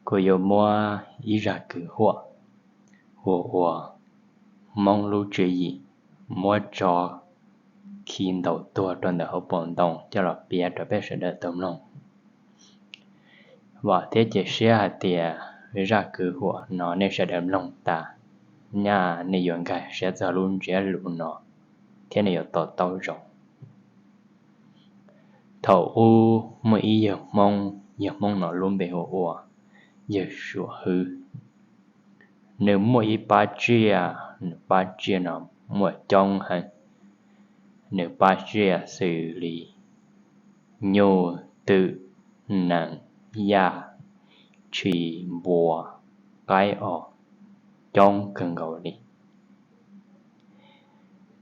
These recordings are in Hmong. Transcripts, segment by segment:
Kuv yuav muab ib zaj kwv huam hu ua Hmoob lub tswv yim muab tsov khi ntaus tuag rau ntawm hauv paus ntoo coj los piav rau peb sawv daws tau mloog. Vam thiab cia siab hais tias zaj kwv huam no nej sawv daws mloog tas, nyaj nej yuav nkag siab txog lub ntsiab lus no thiab nej yuav to taub zoo. Thaum ub muaj ib yawg Hmoob, yawg Hmoob no lub npe hu ua yawg Suam Hwb. Nws muaj ib pab tsiaj, nws pab tsiaj no muaj coob heev. Nws pab tsiaj xws li nyuj, twm, nees, yaj, tshis, npua, qaib os, coob kawg nkaus li.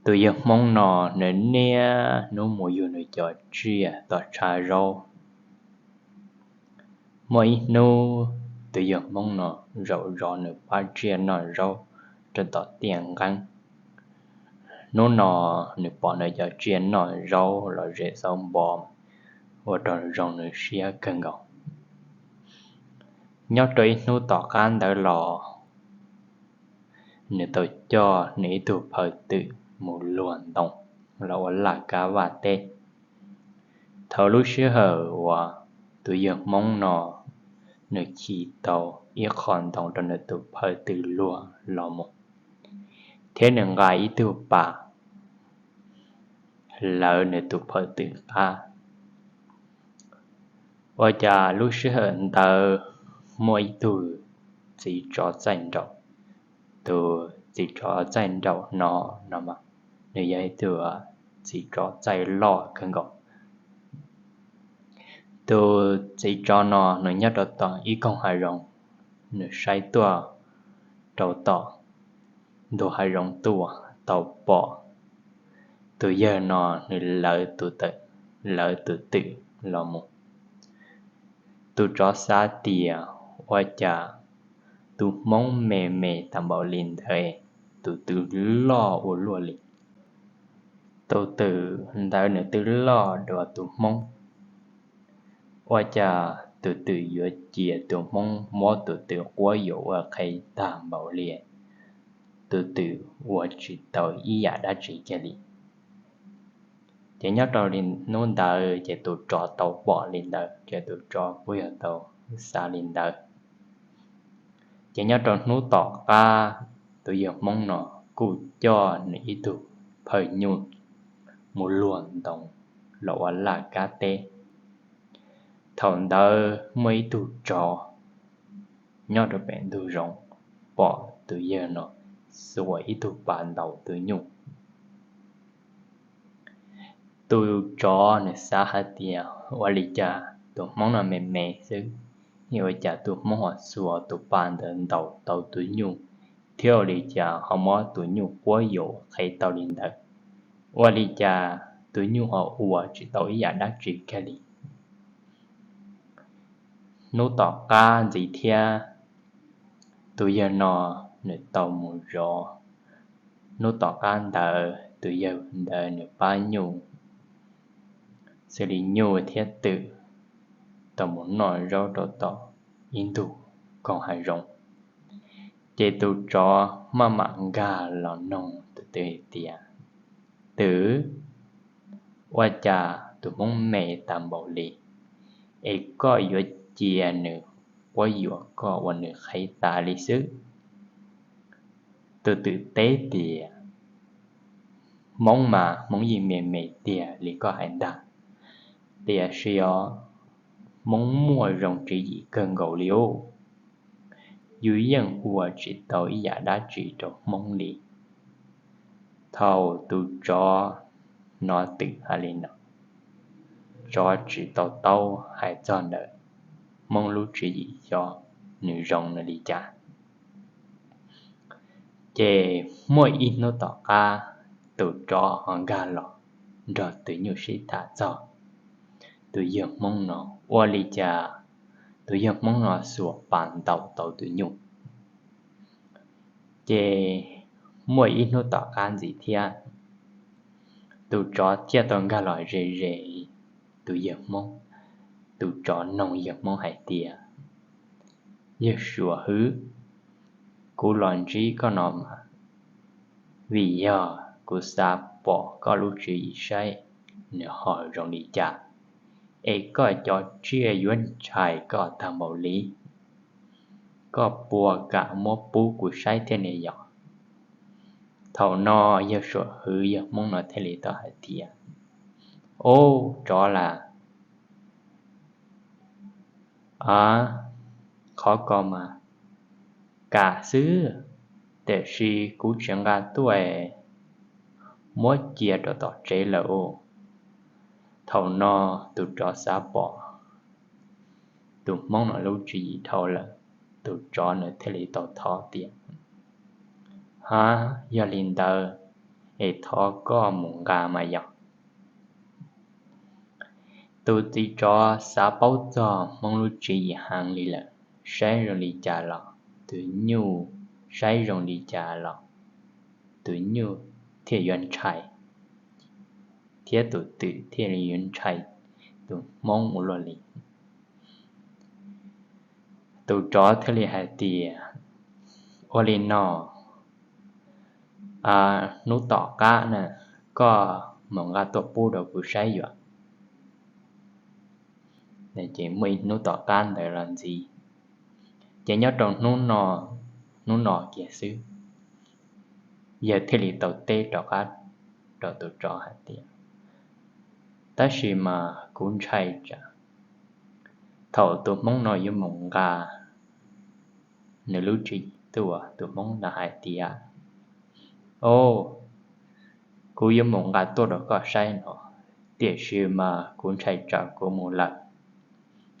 Tus yawg Hmoob no nws niaj hnub mus yug nws cov tsiaj tom tshav zaub. Muaj ib hnub tus yawg Hmoob no zaum zov nws pab tsiaj noj zaub rau tom tiaj nqeeb. Hnub no nws pom nws cov tsiaj noj zaub los zem xauv npo, ua rau zoo nws siab kawg nkaus. Nyob rau ib hnub tom qab ntawd los, nws tau coj nws ib tug phaw twm mus luag ntoo los ua laj kab vaj teb. Thaum lub sij hawm uas tus yawg Hmoob no nws khi tau ib qho ntoo rau nws tus phaw twm luag los mus, thiab nws nqa ib tug pas lawv nws tus phaw twm qab. Ua cas lub sij hawm ntawd muaj ib tug txiv tsov txaij nraum. Tus txiv tsov txaij nraum no, no mas nws yog ib tug txiv tsov txaij loj kawg nkaus. Tus txiv tsov no nws nyob rau tom ib koog hav zoov, nws saib tuaj rau tom ntug hav zoov tuaj tau pom tus yawg no nws lawv tus, lawv tus twm los mus. Tus tsov xav tias ua cas tus hmoob me me tag npaum li ntawd, tus twm loj ua luaj li. Tus twm ntawd nws twb loj dua tus hmoob, ua cas tus twm yuav cia tus hmoob muab tus twm quab yuam ua qhev tag npaum li. Tus twm ua tsis tau ib yam dab tsi kiag li. Ces nyob rau li hnub ntawd ces tus tsov tau pom li ntawd ces tus tsov kuj yog tau xav li ntawd. Ces nyob rau hnub tom qab, tus yawg hmoob no kuj coj nws ib tug phaw nyuj mus luag ntoo los ua laj kab teb. Thaum ntawd muaj ib tug tsov nyob rau pem ntug zoov pom tus yawg no xuas ib tug pas ntaus tus nyuj. Tus tsov nws xav hais tias ua li cas tus hmoob no me me xwb, ua cas tus hmoob ho xuas tus pas ntawd ntaus tau tus nyuj, thiab ua li cas ho muab tus nyuj quab yuam qhev tau li ntawd. Ua li cas tus nyuj ho ua tsis tau ib yam dab tsi kiag li. Hnub tom qab ntxiv thiab, tus yawg no nws tau mus zov. Hnub tom qab ntawd tus yawg ntawd nws pab nyuj xws li nyuj thiab twm tau mus noj zaub rau tom ib ntug koog hav zoov. Ces tus tsov maj mam nkag los noog tus twm tias, Twm, ua cas tus hmoob me tag npaum li, es koj yuav cia nws quab yuam koj ua nws qhev tas li xwb? Tus twm teb tias, Hmoob mas hmoob yeej me me tiag li koj hais ntag, tiam sis os, hmoob muaj zoo tswv yim kawg nkaus li os. Yus yeej ua tsis tau ib yam dab tsi rau hmoob li. Thaum tus tsov hnov twm hais li no, tsov tsis tau taub hais txog ntawm hmoob lub tswv yim xyov nws zoo nws li cas. Ces muaj ib hnub tom qab, tus tsov ho nkag los nrog tus nyuj sib tham txog tus yawg hmoob no, ua li cas tus yawg hmoob no xuas pas ntaus tau tus nyuj. Ces muaj ib hnub tom qab ntxiv thiab, tus tsov thiaj tau nkag los ze ze tus yawg hmoob. Tus tsov noog yawg hmoob hais tias, Yawg Suam Hwv, kuv los ntsib koj no mas vim yog kuv xav pom koj lub tswv yim saib nws ho zoo li cas, es koj cov tsiaj yuav ntshai koj tag npaum li, koj puas kam muab pub kuv saib thiab ne yom? Thaum no yawg Suam Hwv, yawg Hmoob no thiaj li tau hais tias, Ob, tsov las, a, qhov ko mas kam xwb, tiam sis kuv tsis nqa tuaj, muab cia rau tom tsev lawm os. Thaum no tus tsov xav pom tus Hmoob no lub tswv yim dhau lawm, tus tsov nws thiaj li tau thov tias, Ha, yog li ntawd es thov koj mus nqa mas yog. Tus txiv tsov xav paub txog Hmoob lub tswv yim heev li lawm, saib zoo li cas los tus nyuj, saib zoo li cas los tus nyuj thiaj yuav ntshai, thiab tus twm thiaj li yuav ntshai tus Hmoob ua luaj li. Tus tsov thiaj li hais tias, Ua li no, hnub tom qab na, koj mus nqa tuaj pub rau kuv saib yuav. Ces muaj ib hnub tom qab ntawd los ntxiv, ces nyob rau hnub no, hnub no kiag xwb, yawg thiaj li tau teb rov qab rau tus tsov hais tias, Tab sis mas kuv ntshai tsam thaum tus Hmoob no yuav mus nqa nws lub tswv yim tuaj, tus Hmoob no hais tias, Ob, kuv yuav mus nqa tuaj rau koj saib no, tiam sis mas kuv ntshai tsam kuv mus lawm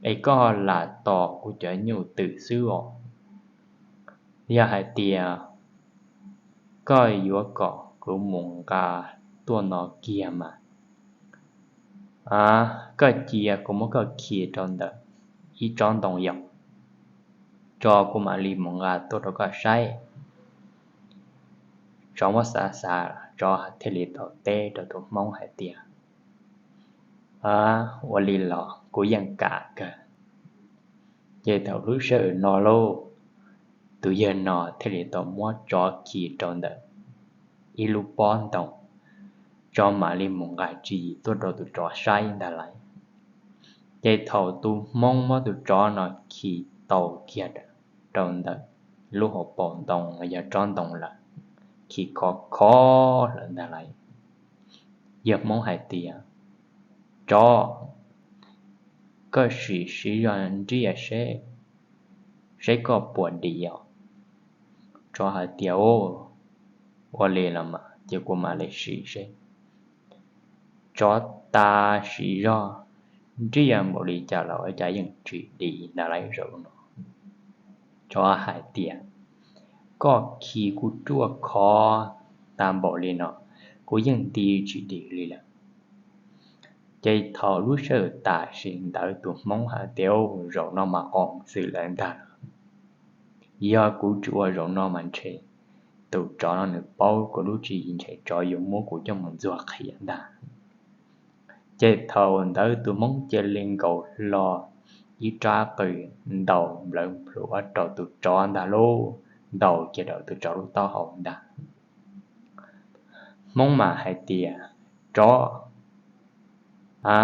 es koj lam tom kuv cov nyuj twm xwb os. Yog hais tias koj yuav kom kuv mus nqa tuaj no kiag mas, a, koj cia kuv muab koj khi rau ntawm ib tsob ntoo yom, tso kuv mam li mus nqa tuaj rau koj saib. Tsov muab xav xav, tsov thiaj li tau teb rau tus Hmoob hais tias, A, ua li los kuv yeej kam kawg. Ces thaum lub sij hawm no lauj, tus yawg no thiaj li tau muab tsov khi rau ntawm ib lub pob ntoo, tsov mam li mus nqa tswv yim tuaj rau tus tsov saib ntag lauj. Ces thaum tus Hmoob muab tus tsov no khi tau kiag rau ntawm lub hauv paus ntoo los yog tsob ntoo lawm, khi khov kho lawm ntag lauj, yawg Hmoob hais tias, Tsov, koj sim siv zog nriaj seb, seb koj puas dim os. Tsov hais tias, Ua li los mas ces kuv mam li sim seb. Tsov tas siv zog nriaj npaum li cas los ua cas yeej tsis dim ntag lauj zaum no. Tsov hais tias, Koj khi kuv ruaj khov tas npaum li no, kuv yeej nti tsis dim li lawm. Ces thaum lub sij hawm tam sim ntawd tus Hmoob hais tias, Zaum no mas qos xwm lawm ntag, yog kuv tsis ua zaum no mas ntshe tus tsov no nws paub kuv lub tswv yim, ntshe tsov yuav muab kuv coj mus ntxuag qhia ntag. Ces thaum ntawd tus Hmoob cia li nkaus hlo ib rab qws ntaus nplawv nplhuav rau tus tsov ntag lauj, ntaus kiag rau tus tsov lub taub hau ntag. Hmoob mas hais tias, Tsov, a,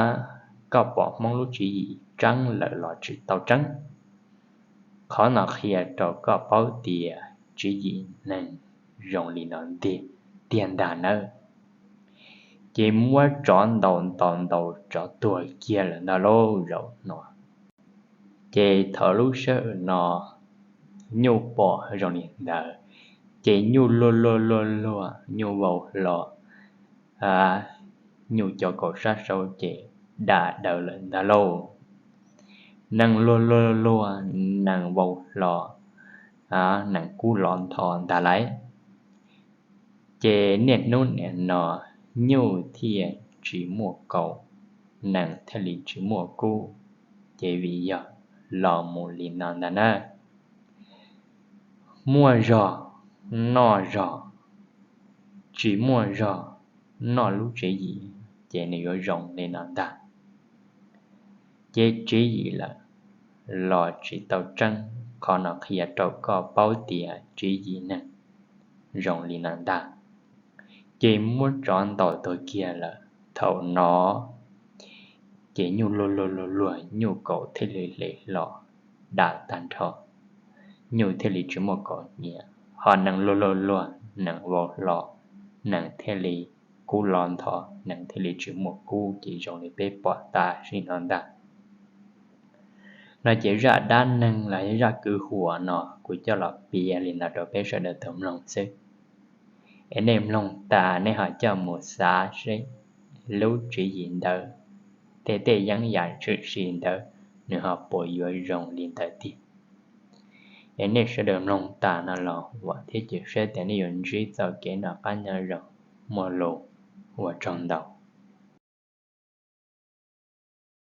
koj pom Hmoob lub tswv yim tseeb lawm los tsis tau tseeb? Qhov no qhia rau koj paub tias tswv yim neeg zoo li no tiag tiag ntag nawb. Ces muab tsov ntaus ntaus ntaus tsov tuag kiag lawm ntag lauj zaum no. Ces thaum lub sij hawm no nyuj pom zoo li ntawd, ces nyuj luag luag luag luag, nyuj vau hlo, nyuj cov kaum sab saud ces dam daws lawm ntag lauj. Neeg luag luag luag, neeg vau hlo, neeg kub lov ntho ntag lauj. Ces niaj hnub nim no nyuj thiaj tsis muaj kaus, neeg thiaj li tsis muaj kub, ces vim yog los mus li no ntag na. Muaj zog noj zog, tsis muaj zog noj lub tswv yim, ces nws yuav zoo li no ntag. Ces tswv yim lawm los tsis tau tseeb, qhov no qhia rau koj paub tias tswv yim neeg zoo li no ntag. Ces muab tsov ntaus tuag kiag lawm. Thaum no ces nyuj luag luag luag luag, nyuj kaus thiaj li hle hlo dam tag nrho, nyuj thiaj li tsis muaj kaus hniav. Ho nees luag luag luag, nees vau hlo, nees thiaj li kub lo ntho, nees thiaj li tsis muaj kub, ces zoo li peb pom tam sim no ntag. No ces zaj dab neeg los yog zaj kwv huam no kuv coj los piav li no rau peb sawv daws tau mloog xwb. Es nej mloog tas nej ho coj mus xav seb lub tswv yim ntawd, tej tej yeeb yam tshwm sim ntawd, nws ho puas yuav zoo li ntawd tiag. Es nej sawv daws mloog tas no los vam thiab cia siab tias nej yuav ntsib txoj kev noj qab nyob zoo. Muaj lus, ua tsaug ntau.